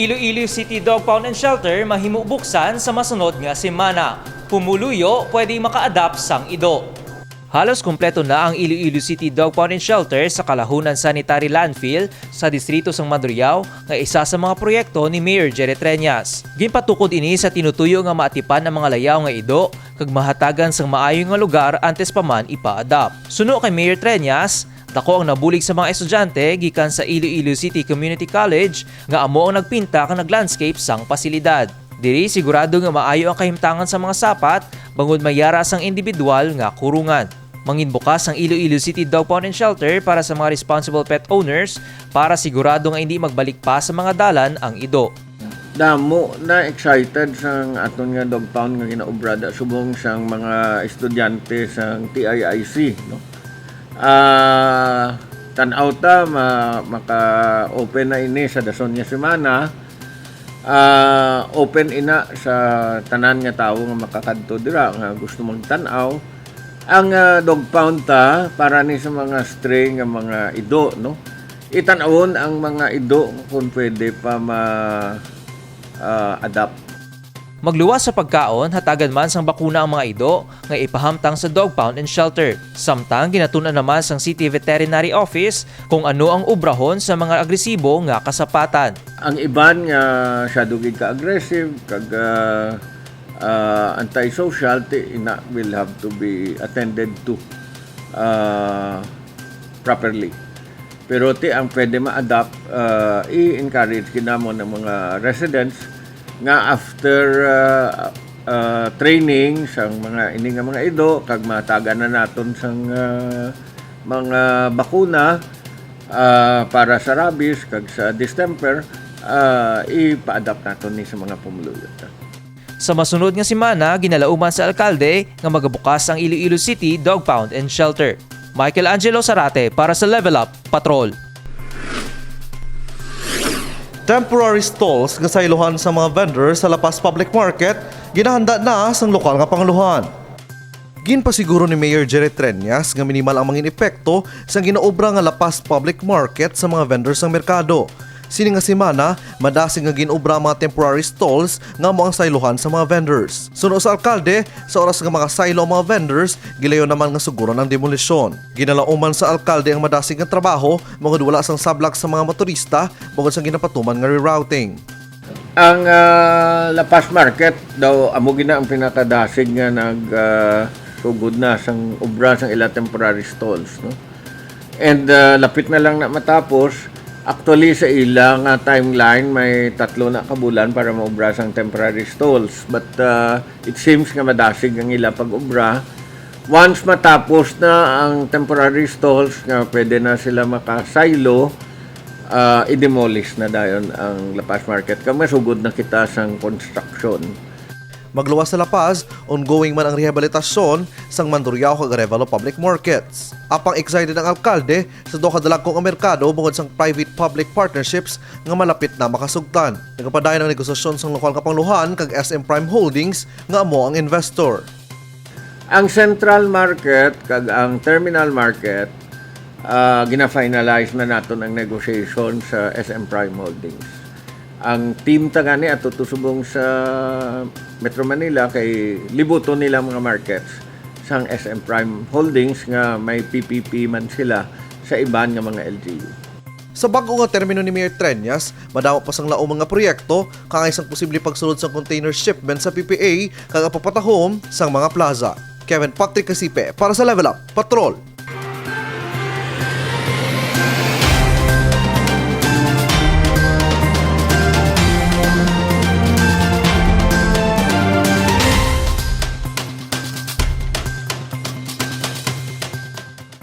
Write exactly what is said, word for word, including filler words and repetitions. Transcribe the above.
Iloilo City Dog Pound and Shelter mahimo buksan sa masunod nga semana. Pumuluyo pwede maka-adopt sang ido. Halos kompleto na ang Iloilo City Dog Pound and Shelter sa Kalahunan Sanitary Landfill sa distrito sang Mandurriao nga isa sa mga proyekto ni Mayor Jerry Treñas. Ginpatukod ini sa tinutuyo nga maatipan ang mga layaw nga ido kag mahatagan sang maayo nga lugar antes pa man ipa-adopt. Suno kay Mayor Treñas, dako ang nabulig sa mga estudyante gikan sa Iloilo City Community College nga amo ang nagpinta kag nag-landscape sang pasilidad. Diri, sigurado nga maayo ang kahimtangan sa mga sapat bangod may yara sang individual nga kurungan. Manginbukas ang Iloilo City Dog Pound and Shelter para sa mga responsible pet owners para sigurado nga hindi magbalik pa sa mga dalan ang ido. Damo na excited sang aton nga dog pound nga ginaobra da subong sang mga estudyante sang T I I C, no? Ah, tan-aw ta, ma-, maka-open na ini sa dason nga semana. Ah, open ina sa tanan nga tawo nga makakadto dira nga gusto magtan-aw. Ang, ah, dog pound ta para ni sa mga stray nga mga ido, no? Itan-awon ang mga ido kung pwede pa ma, ah, adapt. Magluwas sa pagkaon, hatagan man sang bakuna ang mga ido nga ipahamtang sa dog pound and shelter. Samtang ginatun-an naman sang City Veterinary Office kung ano ang obrahon sa mga agresibo nga kasapatan. Ang iban nga masyado gid ka-aggressive kag, ah, ah, antisocial, ti ina will have to be attended to, ah, properly. Pero ti ang pwede ma-adapt, ah, i-encourage gid namon ang mga residents nga after, ah, ah, training sang mga ini nga mga ido kag matagan na naton sang, ah, mga bakuna, ah, para sa rabies kag sa distemper, ah, ipa-adapt naton ni sa mga pumuluyo. Sa masunod nga semana, ginalauman sa alkalde nga magabukas ang Iloilo City Dog Pound and Shelter. Michael Angelo Sarate para sa Level Up Patrol. Temporary stalls nga saylohan sa mga vendor sa La Paz Public Market ginahanda na sang lokal nga pangulohan. Ginpasiguro ni Mayor Jerry Treñas nga minimal ang mangin epekto sang ginaobra nga La Paz Public Market sa mga vendor sang merkado. Sini nga semana, madasig nga gin-obra ang mga temporary stalls nga amo ang saylohan sa mga vendors. Suno sa alkalde, sa oras nga makasaylo ang mga vendors, gilayon naman nga suguran ang demolisyon. Ginalauman sa alkalde ang madasig nga trabaho, bangod wala sang sablag sa mga motorista, bangod sang ginapatuman nga rerouting. Ang, ah, La Paz Market daw amo gina ang pinakadasig nga nag, ah, sugod na sang obra sang ila temporary stalls, no? And, ah, lapit na lang na matapos. Actually, sa ila nga timeline, may tatlo na ka bulan para maobra sang temporary stalls. But, ah, it seems nga madasig ang ila pag-obra. Once matapos na ang temporary stalls nga pwede na sila makasaylo, ah, i-demolish na dayon ang La Paz Market kag masugod na kita sang construction. Magluwas sa La Paz, ongoing man ang rehabilitasyon sang Mandurriao kag Arevalo Public Markets. Apang excited ang alkalde sa duha ka dalagko nga merkado bungod sang private-public partnerships nga malapit na makasugtan. Nagapadayon ang negosasyon sang lokal nga pangulohan kag S M Prime Holdings nga amo ang investor. Ang Central Market kag ang Terminal Market, ah, gina-finalize na naton ang negotiation sa S M Prime Holdings. Ang team ta gani ato to subong sa Metro Manila kay libuton nila mga markets sang S M Prime Holdings nga may P P P man sila sa iban nga mga L G U. Sa bag-o nga termino ni Mayor Treñas, madamo pa sang lauman nga proyekto, kaangay sang posible pagsulod sang container shipment sa P P A kag ang pagpatahom sang mga plaza. Kevin Patrick Casipe para sa Level Up Patrol.